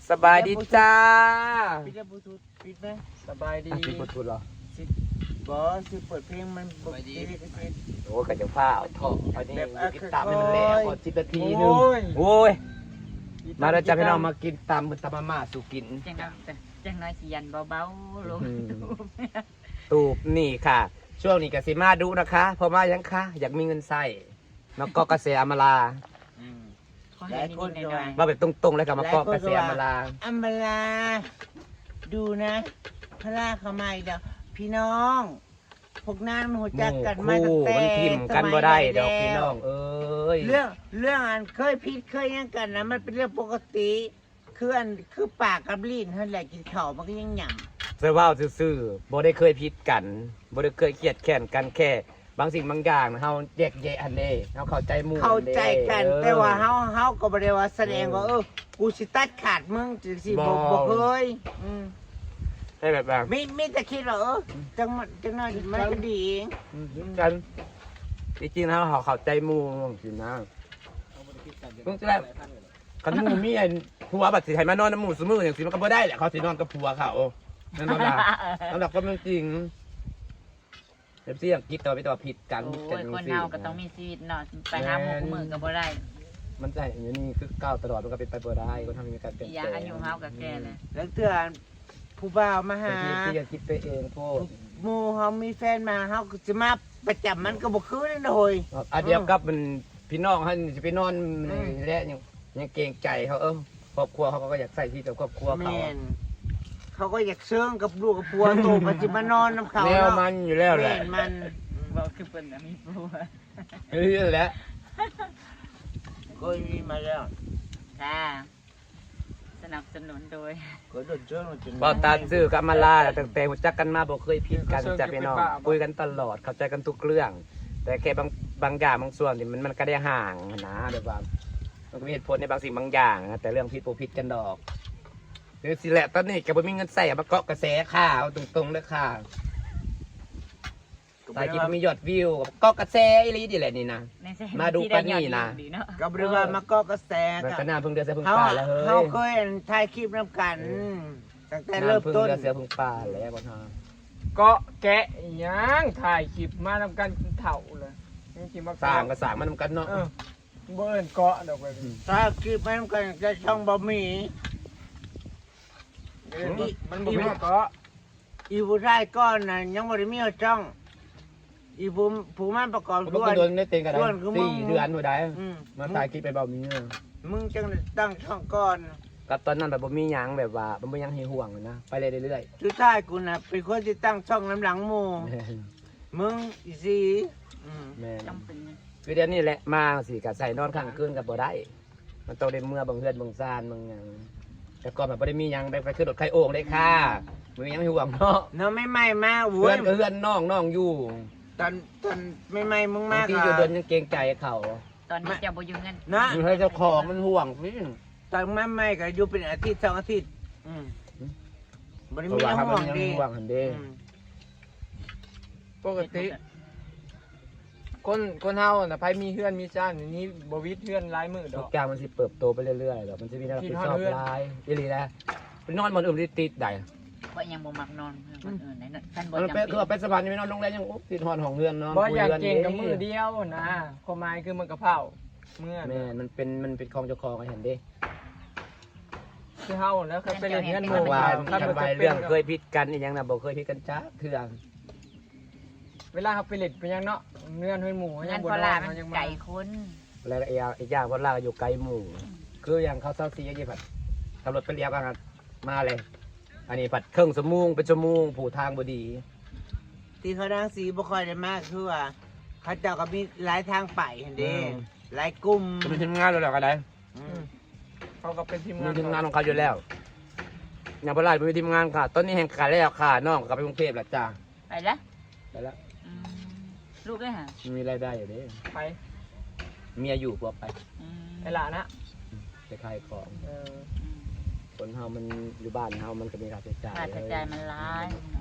ສະບາຍດີຈ້າ ປິດແລ້ວບລູທູດ ປິດໄໝ? ສະບາຍດີ ອ່ະ ປິດບລູທູດເຫລາ? ຊິ ບໍ່ ຊິເປີດເພງ ມັນບໍ່ຕິດລິຂະສິດ. ໂອ້ຍ ກະຈະພາເອົາເຖາະ ອັນນີ້ ແບບ ຢູ່ກິນຕຳໃຫ້ມັນແລ້ວກ່ອນ ສິບນາທີໜຶ່ງ. ໂອ້ຍ ໂອ້ຍ ມາເດີຈ້າພີ່ນ້ອງ ມາກິນຕຳ ຕຳມາມ່າສູ່ກິນ. ຈັ່ງໜ້ອຍ ຈັ່ງໜ້ອຍຊິຢັນເບົາໆລົງ. ອືມ ຕູບນີ້ຄ່ະ ຊ່ວງນີ້ກະຊິມາດຸນະຄະ ເພາະວ່າຫຍັງຄະ ຢາກມີເງິນໃຊ້ ມາເກາະກະແສອຳມາລາ. ອືມ ເວົ້າແບບຕົງໆເລີຍ ກະມາເກາະກະແສອຳມາລາ. ອຳມາລາ ດູນະ ພະລາເຂົ້າມາອີກແລ້ວ ພີ່ນ້ອງ. ພວກນາງຮູ້ຈັກກັນມາຕັ້ງແຕ່ ມັນຖິ້ມກັນບໍ່ໄດ້ດອກ ສະໄໝໃດແລ້ວ ພີ່ນ້ອງເອີຍ. ເລື່ອງ ເລື່ອງອັນເຄີຍຜິດເຄີຍຫຍັງກັນນະ ມັນເປັນເລື່ອງປົກກະຕິ. ຄືອັນ ຄືປາກກັບລີ້ນຫັ້ນແຫຼະ ກິນເຂົ້າມັນກະຍັງຫຍ້ຳ. ຈະເວົ້າຊື່ໆ ບໍ່ໄດ້ເຄີຍຜິດກັນ ບໍ່ໄດ້ເຄີຍຄຽດແຄ້ນກັນ ແຄ່ບາງສິ່ງບາງຢ່າງເຮົາແຍກແຍະຫັ້ນເດ້ ເຮົາເຂົ້າໃຈໝູ່ ເຂົ້າໃຈກັນ ແຕ່ວ່າເຮົາ ເຮົາກະບໍ່ໄດ້ວ່າສະແດງວ່າ ເອີ ເອີ ກູຊິຕັດຂາດມຶງ ຈັ່ງຊີ້ ບໍ່ ບໍ່ເຄີຍ. ອືມ ແຕ່ແບບວ່າ ມີ ມີແຕ່ຄິດວ່າ ເອີ ອືມ ຈັ່ງ ຈັ່ງໜ້ອຍມັນກະດີເອງ. ອືມ ຄືກັນ ທີ່ຈິງເຮົາ ເຮົາເຂົ້າໃຈໝູ່ຈັ່ງຊີ້ນະ. ເບິ່ງແລ້ວ ຄັນໝູ່ມີອັນຜົວບັດຊິໃຫ້ມານອນນຳໝູ່ຊຸມື້ຈັ່ງຊີ້ ມັນກະບໍ່ໄດ້ແຫຼະ ເຂົາຊິນອນກັບຜົວເຂົາ ແມ່ນບໍ່ລະ? ຕາມຫຼັກຄວາມເປັນຈິງ ເອັຟຊີອັງກິດ ແຕ່ວ່າໄປຕໍ່ຜິດກັນ ໂອ້ຍ ຜິດກັນຈັ່ງຊີ້ ຄົນເຮົາກະຕ້ອງມີຊີວິດເນາະ ຊິໄປຫາໝູ່ ແມ່ນ ຄູ່ມື້ກະບໍ່ໄດ້. ມັນຈະໃຫ້ຢູ່ນີ້ຄືເກົ່າຕະຫຼອດ ມັນກະເປັນໄປບໍ່ໄດ້ ຄົນເຮົາມີການປ່ຽນແປງ ອາຍຸເຮົາກະແກ່ແລ້ວ. ລາງເທື່ອ ຜູ້ບ່າວມາຫາ ເປັນທີ່ຄິດໄປເອງໂພດ ໝູ່ເຮົາມີແຟນມາ ເຮົາກະຊິມາປະຈຳ ມັນກະບໍ່ຄືເດ້ນະເຮີຍ. ອັນດຽວກັບມັນ ພີ່ນ້ອງເຮົານີ້ຊິໄປນອນ ອືມ ນີ້ແຫຼະ ຍັງ ຍັງເກງໃຈເຂົາ ເອີ ຄອບຄົວເຂົາກະຢາກໃຊ້ຊີວິດກັບຄອບຄົວເຂົາ. ແມ່ນ ເຂົາກະຢາກເຊີງກັບລູກກັບຜົວ ໂຕກະຊິມານອນນຳເຂົາ ແນວມັນຢູ່ແລ້ວແຫຼະ ແມ່ນມັນ. ເວົ້າຄືເພິ່ນນະມີຜົວ ເອີ ແຫຼະ ເຄີຍມີມາແລ້ວ ຈ້າ. ສະໜັບສະໜູນໂດຍ ເວົ້າຕາມຊື່ ກັບອຳມາລາ ຕັ້ງແຕ່ຮູ້ຈັກກັນມາບໍ່ເຄີຍຜິດກັນຈ້າພີ່ນ້ອງ ຄຸຍກັນຕະຫຼອດ ເຂົ້າໃຈກັນທຸກເລື່ອງ ແຕ່ແຄ່ບາງ ບາງຢ່າງບາງສ່ວນນີ້ມັນ ມັນກະໄດ້ຫ່າງຫັ້ນນະ ແບບວ່າມັນກະມີເຫດຜົນໃນບາງສິ່ງບາງຢ່າງ ແຕ່ເລື່ອງຜິດບໍ່ຜິດກັນດອກ. ຈັ່ງຊີ້ແຫຼະ ຕອນນີ້ກະບໍ່ມີເງິນໃຊ້ ມາເກາະກະແສຄ່າ ເວົ້າຕົງໆເດີຄ່າ. ຖ່າຍຄລິບມີຍອດວິວ ເກາະກະແສອີ່ຫຼີນີ້ແຫຼະນີ້ນະ ມາດຸປານນີ້ນະ ກະບໍ່ໄດ້ວ່າມາເກາະກະແສ ມັນກະນ້ຳເພິ່ງເດືອນເສືອເພິ່ງປາແຫຼະເຮີຍ. ເຮົາເຄີຍຖ່າຍຄລິບນຳກັນ ເອີ ຕັ້ງແຕ່ເລີ່ມຕົ້ນ ນ້ຳເພິ່ງເດືອນເສືອເພິ່ງປາແຫຼະ ເກາະແກະອີ່ຫຍັງ ຖ່າຍຄລິບມານຳກັນເຖົ້າແລ້ວ ຍັງຊິມາ ສ້າງກະສ້າງມານຳກັນເນາະ ເອີ ບໍ່ເອີ້ນເກາະດອກ ຖ່າຍຄລິບມານຳກັນແຕ່ຊ່ອງບໍ່ມີ ມັນບໍ່ມີເກາະ. ອີຜູ້ຊາຍກ່ອນນະ ຍັງບໍ່ໄດ້ມີຮອດຊ່ອງ ອີຜູ້ ຜູ້ມາປະກອບດ້ວນ ດ້ວນຄືມຶງ ສີ່ເດືອນພຸ້ນໃດ ອືມ ມາຖ່າຍຄລິບໃຫ້ເບົາມີ ມຶງຈັ່ງໄດ້ຕັ້ງຊ່ອງກ່ອນ. ກັບຕອນນັ້ນແບບບໍ່ມີຫຍັງ ແບບວ່າມັນບໍ່ມີຫຍັງໃຫ້ຫ່ວງນະ ໄປເລື້ອຍໆ. ສຸດທ້າຍກູນະເປັນຄົນທີ່ຕັ້ງຊ່ອງນຳຫຼັງໝູ່ ແມ່ນ ມຶງອີ່ສີ ອືມ ແມ່ນ ຄືດຽວນີ້ແຫຼະ ມາຈັ່ງຊີ້ກະໃສ່ນອນຄ້າງຄືນກະບໍ່ໄດ້. ມັນຕ້ອງໄດ້ເມືອເບິ່ງເຮືອນເບິ່ງຊານເບິ່ງຫຍັງ ແຕ່ກ່ອນມັນບໍ່ໄດ້ມີຫຍັງ ໄປຄືລົດໄຂ່ໂອ່ງເດ້ຄ່າ ບໍ່ມີຫຍັງໃຫ້ຫ່ວງເນາະ ເນາະ ໃໝ່ໆມາ ໂອ້ຍ ເຮືອນກະເຮືອນນ້ອງ ນ້ອງຢູ່ ຕອນ ຕອນໃໝ່ໆມຶງມາ ບາງທີຢູ່ດົນຍັງເກງໃຈເຂົາ ຕອນນີ້ເຈົ້າບໍ່ຢູ່ເຮືອນ ເນາະ ຢູ່ໃຫ້ເຈົ້າຂອງມັນຫ່ວງ ຕອນມາໃໝ່ກະຢູ່ເປັນອາທິດສອງອາທິດ ອືມ ບໍ່ໄດ້ມີຫຍັງຫ່ວງເດ້ ເພາະວ່າມັນຍັງຫ່ວງຫັ້ນເດ້ ອືມ ປົກກະຕິ ຄົນ ຄົນເຮົານະ ໃຜມີເຮືອນມີຊານນີ້ ບໍ່ວິດເຮືອນຫຼາຍມື້ດອກ ທຸກຢ່າງມັນຊິເຕີບໂຕໄປເລື້ອຍໆດອກ ມັນຊິມີແນວຮັບຜິດຊອບຫຼາຍ ອີ່ຫຼີນະ ໄປນອນບ່ອນອື່ນຕິດໆໃດ ຂ້ອຍຍັງບໍ່ມັກນອນເຮືອນບ່ອນອື່ນໃດ ຄັນບໍ່ຈຳເປັນ ຄືວ່າໄປສະຫວັນໄປນອນໂຮງແຮມຍັງ ໂອ້ ຄິດຮອດຫ້ອງເຮືອນເນາະ ບໍ່ ຢາກເກັ່ງກັບມື້ດຽວຫັ້ນນະ ຄວາມໝາຍຄືມັນກະເຝົ້າເມືອ ແມ່ນ ມັນເປັນ ມັນເປັນຂອງເຈົ້າຂອງ ເຫັນເດ້ ຄືເຮົາແລ້ວ ຄັນໄປຫຼິ້ນເຮືອນໝູ່ ເວົ້າວ່າ ຄັນວ່າເລື່ອງເຄີຍຜິດກັນອີ່ຫຍັງນະ ບໍ່ເຄີຍຜິດກັນຈັກເທື່ອ ເວລາເຮົາໄປຫຼິ້ນໄປຫຍັງເນາະ ເຮືອນເຮືອນໝູ່ເຮົາຍັງບໍ່ນອນ ເຮົາຍັງມາ ແລ້ວອີກຢ່າງ ອີກຢ່າງຄົນລາວຢູ່ໃກ້ໝູ່ ອືມ ຄືຢ່າງເຂົາຊາວສີ່ອັນນີ້ພັດ ຂັບລົດໄປລຽວກັນມາເລີຍ ອັນນີ້ພັດເຄິ່ງຊົ່ວໂມງເປັນຊົ່ວໂມງ ຜູ້ທາງບໍ່ດີ ທີ່ເຂົານາງສີບໍ່ຄ່ອຍໄດ້ມາ ຄືວ່າເຂົາເຈົ້າກະມີຫຼາຍທາງໄປຫັ້ນເດ້ ອືມ ຫຼາຍກຸ່ມ ເປັນທີມງານແລ້ວກະໄດ້ ອືມ ເຂົາກະເປັນທີມງານ ມີທີມງານຂອງເຂົາຢູ່ແລ້ວ ຍັງບໍ່ຫຼາຍ ບໍ່ມີທີມງານຄ່າ ຕອນນີ້ແຮ່ງກະແລ້ວຄ່າ ນ້ອງກະໄປກຸງເທບແລ້ວຈ້າ ໄປລະ ໄປລະ ອືມ ລູກເອີຍຫາ ມີລາຍໄດ້ຢູ່ເດ້ ໄປ ເມຍຢູ່ ຜົວໄປ ອືມ ໄປລະນະ ໄປຂາຍຂອງ ເອີ ອືມ ຄົນເຮົາມັນຢູ່ບ້ານເຮົາມັນກະມີຄ່າໃຊ້ຈ່າຍ ຄ່າໃຊ້ຈ່າຍມັນຫຼາຍ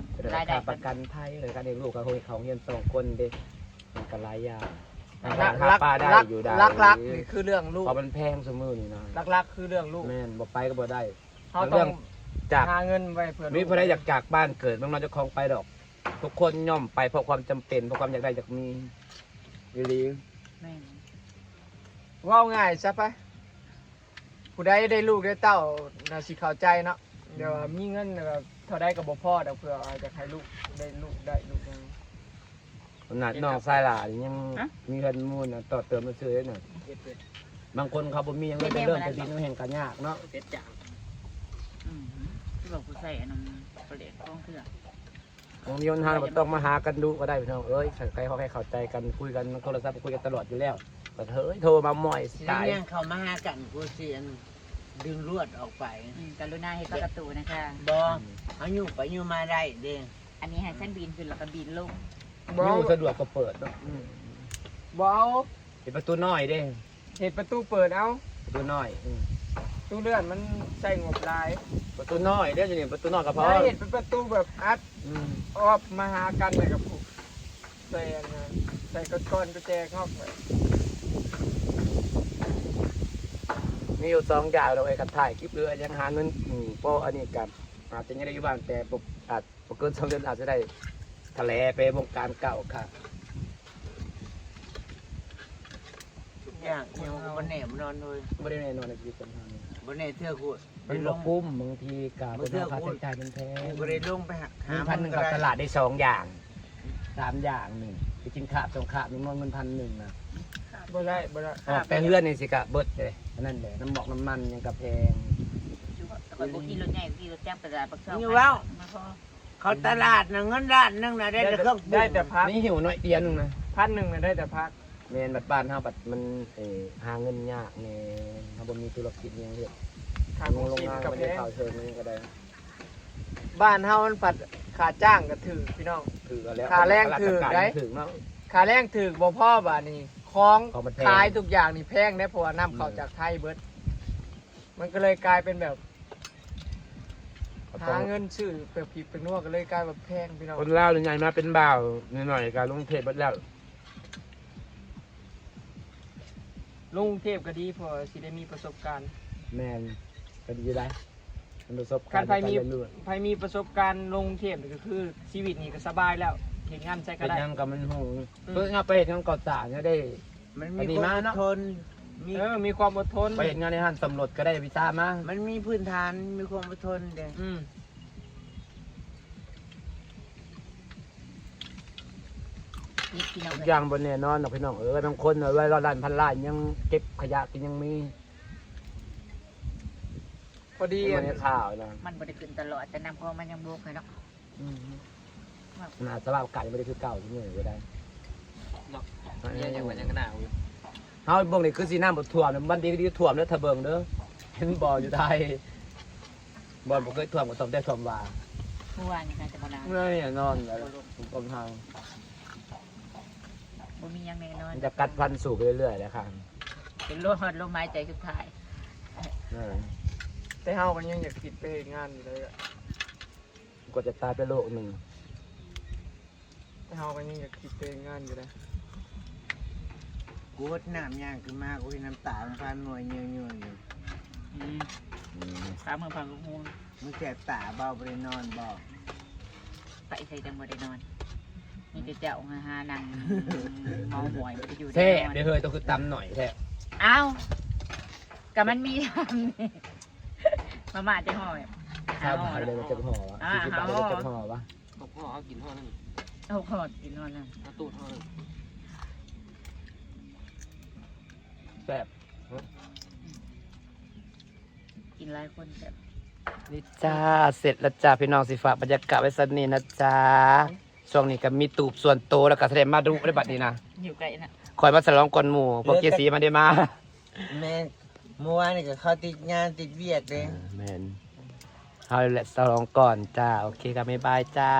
ລາຍໄດ້ ຄ່າປະກັນໄພ ລະກະລ້ຽງລູກ ເຂົາເຮັດເຂົາຮຽນສອງຄົນເດ້ ມັນກະຫຼາຍຢ່າງ ຫຼັກໆ ຫຼັກໆນີ້ຄືເລື່ອງລູກ ເພາະມັນແພງຊຸມື້ນີ້ນະ ຫຼັກໆຄືເລື່ອງລູກ ແມ່ນ ບໍ່ໄປກະບໍ່ໄດ້ ເຮົາຕ້ອງຈາກ ຫາເງິນໄວ້ເພື່ອ ມີຜູ້ໃດຢາກຈາກບ້ານເກີດເມືອງນອນເຈົ້າຂອງໄປດອກ. ທຸກຄົນຍ່ອມໄປເພາະຄວາມຈຳເປັນ ເພາະຄວາມຢາກໄດ້ຢາກມີອີ່ຫຼີ. ແມ່ນ. ເວົ້າງ່າຍຊະໄປ ຜູ້ໃດໄດ້ລູກໄດ້ເຕົ້າໜ້າຊິເຂົ້າໃຈເນາະ. ແບບວ່າມີເງິນແບບເທົ່າໃດກໍບໍ່ພໍດອກ ເພື່ອຢາກໃຫ້ລູກໄດ້ລູກໄດ້ລູກຫຍັງ. ຂະໜາດນ້ອງຊາຍຫຼ້ານີ້ຍັງ ຮະ? ມີເຮືອນມູນນະ ຕໍ່ເຕີມຊື່ໆເດ້ນະ. ເຮັດເປັດ. ບາງຄົນເຂົາບໍ່ມີຫຍັງເລີຍ ໄປເລີ່ມແຕ່ດິນແຮ່ງກໍຍາກເນາະ. ເປັດຈາງ. ອືມ ຄືວ່າຜູ້ໃສ່ອັນນັ້ນປະແດກຂອງເທື່ອ. ບໍ່ມີບັນຫາ ບໍ່ຕ້ອງມາຫາກັນດຸກໍໄດ້ພີ່ນ້ອງເອີຍ. ໃຫ້ເຮົາ ໃຫ້ເຂົ້າໃຈກັນ ຄຸຍກັນທາງໂທລະສັບ ຄຸຍກັນຕະຫຼອດຢູ່ແລ້ວ. ກໍເຮີ້ຍ ໂທມາໝ້ອຍຕາຍ. ຍັງເຂົ້າມາຫາກັນ ຜູ້ຊິອັນດຶງລວດອອກໄປ. ອືມ ກະລຸນາເຮັດປະຕູນະຄະ. ບໍ່ ອືມ ເຮົາຢູ່ໄປຢູ່ມາໄດ້ເດ້. ອັນນີ້ໃຫ້ຊັ້ນບິນຂຶ້ນແລ້ວກໍບິນລົງ. ບໍ່ ຢູ່ສະດວກກໍເປີດເນາະ. ອືມ ບໍ່ເອົາ ເຮັດປະຕູນ້ອຍເດ້. ເຮັດປະຕູເປີດເອົາ. ປະຕູນ້ອຍ. ອືມ ປະຕູເລື່ອນມັນໃຊ້ງົບຫຼາຍ. ປະຕູນ້ອຍເດ້ ຢູ່ນີ້ປະຕູນ້ອຍກໍພໍ. ເຮັດເປັນປະຕູແບບອັດ. ອືມ ອອກມາຫາກັນແລ້ວກໍຜູກໃສ່ອັນນັ້ນ ໃສ່ກ້ອນໆ ກະແຈງອກໄວ້. ມີຢູ່ສອງຢ່າງດອກເອີຍ ຄັນຖ່າຍຄລິບ ຫຼືຫຍັງຫາເງິນ ອືມ ພໍອັນນີ້ກໍອາດຈະຍັງໄດ້ຢູ່ບ້ານ ແຕ່ບໍ່ ອາດ ບໍ່ເກີນສອງເດືອນອາດຈະໄດ້ທະແຫຼໄປວົງການເກົ່າຄ່ະ. ທຸກຢ່າງຍັງບໍ່ແນ່ບໍ່ນອນເລີຍ. ບໍ່ໄດ້ແນ່ນອນໃນຊີວິດຄົນເຮົານີ້. ບໍ່ແນ່ເທື່ອໂຄດ ມັນບໍ່ກຸ້ມ. ບາງທີກະເປັນຄ່າໃຊ້ຈ່າຍມັນແພງ. ບໍ່ໄດ້ລົງໄປຫາ ເງິນພັນໜຶ່ງເຂົ້າຕະຫຼາດໄດ້ສອງຢ່າງ ສາມຢ່າງນີ້ ໄປກິນຄາບສອງຄາບ ມີເງິນພັນໜຶ່ງນະ. ບໍ່ໄດ້ ບໍ່ໄດ້. ອອກແຕ່ເຮືອນນີ້ຊິກະເບິດເດ້. ອັນນັ້ນແຫຼະ ນ້ຳໝອກນ້ຳມັນຫຍັງກະແພງ. ຂ້ອຍບໍ່ຂີ່ລົດໃຫຍ່ ຂີ່ລົດຈັກໄປຕະຫຼາດປາກຊ່ອງ. ເວົ້າ ເຂົາຕະຫຼາດນະ ເງິນລ້ານໜຶ່ງນະ ໄດ້ແຕ່ເຄື່ອງປຸງ ໄດ້ແຕ່ຜັກ. ມີຫິ້ວໜ້ອຍດຽວໜຶ່ງນະ ພັນໜຶ່ງນະ ໄດ້ແຕ່ຜັກ. ແມ່ນ ບັດບ້ານເຮົາບັດມັນ ເອີ ຫາເງິນຍາກແດ່ ເຮົາບໍ່ມີທຸລະກິດຫຍັງເຮັດ. ຄ່າຂອງກິນກໍແພງ ເຂົ້າເຖິງຫຍັງກໍໄດ້. ບ້ານເຮົາມັນພັດຄ່າຈ້າງກໍຖືກພີ່ນ້ອງ. ຖືກແລ້ວ ຄ່າແຮງຖືກໄດ໋. ຄ່າແຮງຖືກເນາະ ຄ່າແຮງຖືກບໍ່ພໍ ບາດນີ້ຂອງ ຂອງມັນແພງ ຂາຍທຸກຢ່າງນີ້ແພງເດ້ ເພາະວ່ານຳເຂົ້າ ອືມ ຈາກໄທເບິດ. ມັນກໍເລີຍກາຍເປັນແບບ ຫາເງິນຊື້ແປບຜິດແປບນົວ ກໍເລີຍກາຍວ່າແພງພີ່ນ້ອງ. ຄົນລາວນີ້ໃຫຍ່ມາເປັນບ່າວ ໜ້ອຍໆກໍລົງເທບເບິດແລ້ວ. ລົງເທບກໍດີ ເພາະວ່າຊິໄດ້ມີປະສົບການ. ແມ່ນ ກໍດີໄດ໋ ມີປະສົບການ. ຄັນໃຜມີ ໃຜມີປະສົບການລົງເທບນີ້ ກໍຄືຊີວິດນີ້ກໍສະບາຍແລ້ວ ເຮັດງານໃສກໍໄດ້ ເຮັດຫຍັງກໍມັນຮູ້. ອືມ ເພິ່ນເອົາໄປເຮັດຫຍັງກໍສ້າງໄດ້ ມັນມີຄວາມອົດທົນ ມີ ເອີ ມີຄວາມອົດທົນ. ໄປເຮັດງານໃນຮ້ານສ້ອມລົດກໍໄດ້ວີຊາມາ. ມັນມີພື້ນຖານ ມີຄວາມອົດທົນເດ້. ອືມ ນີ້ພີ່ນ້ອງ ທຸກຢ່າງບໍ່ແນ່ນອນດອກພີ່ນ້ອງເອີຍ. ບາງຄົນເອົາໄວ້ຮ້ອຍລ້ານພັນລ້ານ ຍັງເກັບຂະຫຍະກໍຍັງມີ. ພໍດີ ມັນບໍ່ໄດ້ຂຶ້ນຕະຫຼອດ ແຕ່ນ້ຳຂອງມັນຍັງບົກໃຫ້ເນາະ. ອືມ ໜ້າສະພາບອາກາດຍັງບໍ່ໄດ້ຄືເກົ່າ ຊິເມື່ອຍບໍ່ໄດ້ເນາະ. ເອີ ຍັງ ຍັງວ່າຍັງໜາວຢູ່. ເຮົາເບິ່ງນີ້ຄືຊິນ້ຳບໍ່ຖ້ວມ ມັນດີ ດີຖ້ວມເດີ ຖ້າເບິ່ງເດີ. ເຫັນບໍ່ຢູ່ໄທ ບ່ອນບໍ່ເຄີຍຖ້ວມກໍຖ້ວມແຕ່ຖ້ວມວ່າ. ເມື່ອວານນີ້ໜ້າຈະບໍ່ໜາວ ເມື່ອຍນອນແລ້ວ ບໍ່ລົງ ຄົນເຮົາ ບໍ່ມີຫຍັງແນ່ນອນ ມັນຈະກັດຟັນສູ້ໄປເລື້ອຍໆແຫຼະຄ່ະ ຈົນລົມ ຮອດລົມຫາຍໃຈສຸດທ້າຍ. ເອີ ແຕ່ເຮົາກໍຍັງຢາກຄິດໄປເຮັດງານຢູ່ເລີຍ ກວ່າຈະຕາຍໄປໂລກໜຶ່ງ. ແຕ່ເຮົາກໍຍັງຢາກຄິດໄປເຮັດງານຢູ່ເດ້. ກູຫົດນ້ຳຍ່າງຂຶ້ນມາ ກູເຫັນນ້ຳຕາມັນພານນວຍເຍືອໆຢູ່. ອືມ ອືມ ຕາເມືອງພັງກະພຸງ ມຶງແສບຕາບໍ່? ບໍ່ໄດ້ນອນບໍ່? ໄປໃສຈັ່ງບໍ່ໄດ້ນອນ? ມີແຕ່ເຈົ້າຫາ ຫານັ່ງເມົາໝອຍ ບໍ່ໄດ້ຢູ່ ແຊບເດ້ເຮີ້ຍ. ໂຕຄືຕຳໜ້ອຍແທ້. ອ້າວ ກະມັນມີ ມາມ່າຈັກຫໍ່ ຫ້າຫໍ່ ໄດ້ຈັກຫໍ່ວະ? ອ່າ ສີ່ສິບບາດ ໄດ້ຈັກຫໍ່ວະ? ຫົກຫໍ່ ເອົາກິນຫໍ່ໜຶ່ງ ຫົກຫໍ່ກິນຫໍ່ໜຶ່ງ ເອົາຕູດຫໍ່ໜຶ່ງ. ແຊບ ກິນຫຼາຍຄົນແຊບ. ນີ້ຈ້າ ເສັດແລ້ວຈ້າພີ່ນ້ອງ ຊິຝາກບັນຍາກາດໄວ້ສ່ຳນີ້ນະຈ້າ. ຊ່ວງນີ້ກໍມີຕູບສ່ວນໂຕ ແລ້ວກໍສະແດງມາດຸເດ້ບັດນີ້ນະ. ຢູ່ໃກ້ນະ ຂ້ອຍມາສະຫຼອງກ່ອນໝູ່ ພວກເຈຊີມັນໄດ້ມາ. ແມ່ນ ເມື່ອວານນີ້ກໍເຂົາຕິດງານຕິດວຽກເດ້. ເອີ ແມ່ນ ເຮົາແຫຼະສະຫຼອງກ່ອນຈ້າ. ໂອເຄກໍບາຍບາຍຈ້າ.